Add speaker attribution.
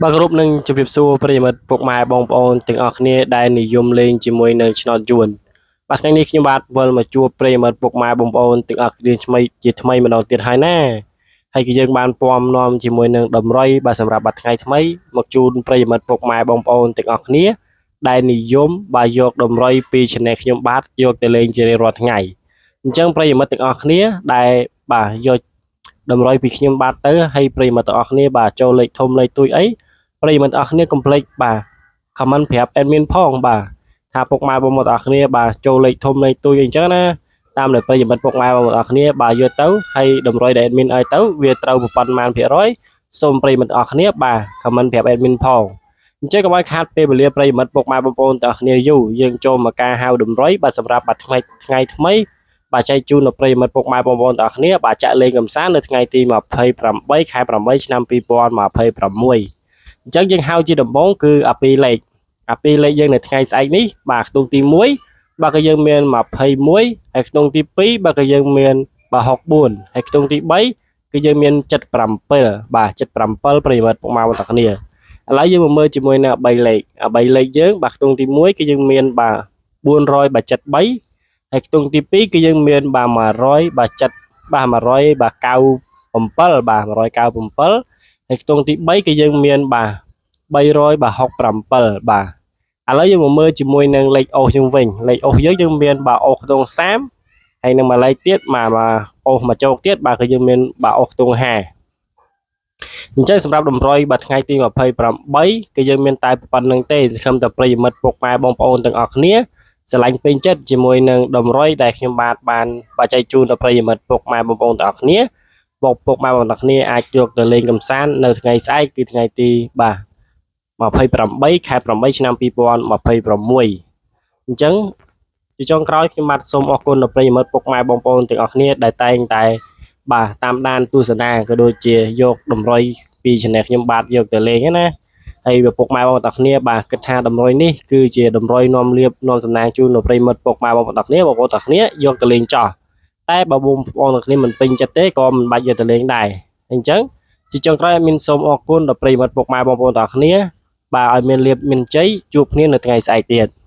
Speaker 1: បាទគោរពនឹងជម្រាបសួរប្រិយមិត្តពុកម៉ែបងប្អូនទាំងអស់គ្នាដែលនិយមលេងជាមួយនឹងឆ្នោតយួនបាទថ្ងៃនេះខ្ញុំបាទវិលមកជួបប្រិយមិត្តពុកម៉ែបងប្អូនទាំងអស់គ្នាថ្មីជាថ្មីម្ដងទៀតហើយណាហើយគឺយើងបានពំនាំជាមួយនឹងតម្រុយបាទសម្រាប់បាទថ្ងៃថ្មីមកជូនប្រិយមិត្តពុកម៉ែបងប្អូនទាំងអស់គ្នាដែលនិយមបាទយកតម្រុយពី Channel ខ្ញុំបាទយកទៅលេងជារៀងរាល់ថ្ងៃអញ្ចឹងប្រិយមិត្តទាំងអស់គ្នាដែលបាទយកតម្រុយពីខ្ញុំបាទទៅហើយប្រិយមិត្តទាំងអស់គ្នាបាទចូលលេខធំលេខទួយអី ប្រិយមិត្តទាំងអស់គ្នាកុំភ្លេចបាទ comment ប្រាប់ admin ផងបាទថាពុកម៉ែបងប្អូនទាំងអស់គ្នាបាទចូលលេខធំលេខទួយអីចឹងណាតាមដែលប្រិយមិត្តពុកម៉ែបងប្អូនទាំងអស់គ្នាបាទយកទៅហើយតម្រុយដែល admin ឲ្យទៅវាត្រូវប៉ុន្មានភាគរយសូមប្រិយមិត្តទាំងអស់គ្នាបាទ comment ប្រាប់ admin ផងអញ្ចឹងកុំឲ្យខាតពេលវេលាប្រិយមិត្តពុកម៉ែបងប្អូនទាំងអស់គ្នាយូរយើងចូលមកការហៅតម្រុយបាទសម្រាប់បាទថ្ងៃថ្ងៃថ្មីបាទចែកជូនដល់ប្រិយមិត្តពុកម៉ែបងប្អូនទាំងអស់គ្នាបាទចាក់លេងកម្សាន្តនៅថ្ងៃទី28ខែ8ឆ្នាំ2026អញ្ចឹងយើងហៅជាដំបូងគឺអាពីលេខអាពីលេខយើងនៅថ្ងៃស្អែកនេះបាទខ្ទង់ទី1បាទក៏យើងមាន21ហើយខ្ទង់ទី2បាទក៏យើងមានបាទ64ហើយខ្ទង់ទី3គឺយើងមាន77បាទ77ប្រិយមិត្តពុកម៉ែបងប្អូនទាំងគ្នាឥឡូវយើងមកមើលជាមួយនឹង3លេខអា3លេខយើងបាទខ្ទង់ទី1គឺយើងមានបាទ400បាទ73ហើយខ្ទង់ទី2គឺយើងមានបាទ100បាទ7បាទ100បាទ97បាទ197ហើយខ្ទង់ទី3គឺយើងមានបាទ300បាទ67បាទឥឡូវយើងមកមើលជាមួយនឹងលេខអូសយើងវិញលេខអូសយើងយើងមានបាទអូសខ្ទង់30ហើយនឹងមួយលេខទៀតបាទបាទអូសមួយជោគទៀតបាទគឺយើងមានបាទអូសខ្ទង់50អញ្ចឹងសម្រាប់តម្រុយបាទថ្ងៃទី28គឺយើងមានតែប៉ុណ្្នឹងទេសង្ឃឹមតែប្រិយមិត្តពុកម៉ែបងប្អូនទាំងអស់គ្នាស្រឡាញ់ពេញចិត្តជាមួយនឹងតម្រុយដែលខ្ញុំបាទបានបាទចែកជូនដល់ប្រិយមិត្តពុកម៉ែបងប្អូនទាំងអស់គ្នាបងពុកម៉ែបងប្អូនទាំងអស់គ្នាអាចយកទៅលេងកម្សាន្តនៅថ្ងៃស្អែកគឺថ្ងៃទីបាទ28ខែ8ឆ្នាំ2026អញ្ចឹងជាចុងក្រោយខ្ញុំបាទសូមអរគុណដល់ប្រិយមិត្តពុកម៉ែបងប្អូនទាំងអស់គ្នាដែលតែងតែបាទតាមដានទស្សនាក៏ដូចជាយកតម្រុយពី Channel ខ្ញុំបាទយកទៅលេងណាហើយបើពុកម៉ែបងប្អូនទាំងអស់គ្នាបាទគិតថាតម្រុយនេះគឺជាតម្រុយនាំលៀបនាំសំណាងជូនដល់ប្រិយមិត្តពុកម៉ែបងប្អូនទាំងអស់គ្នាបងប្អូនទាំងអស់គ្នាយកទៅលេងចោះតែបើបងប្អូនទាំងគ្នាមិនពេញចិត្តទេក៏មិនបាច់យកទៅលេងដែរអញ្ចឹងជាចុងក្រោយមានសូមអរគុណដល់ប្រិយមិត្តពុកម៉ែបងប្អូនទាំងអស់គ្នាបាទឲ្យមានលៀបមានជ័យជួបគ្នានៅថ្ងៃស្អែកទៀត។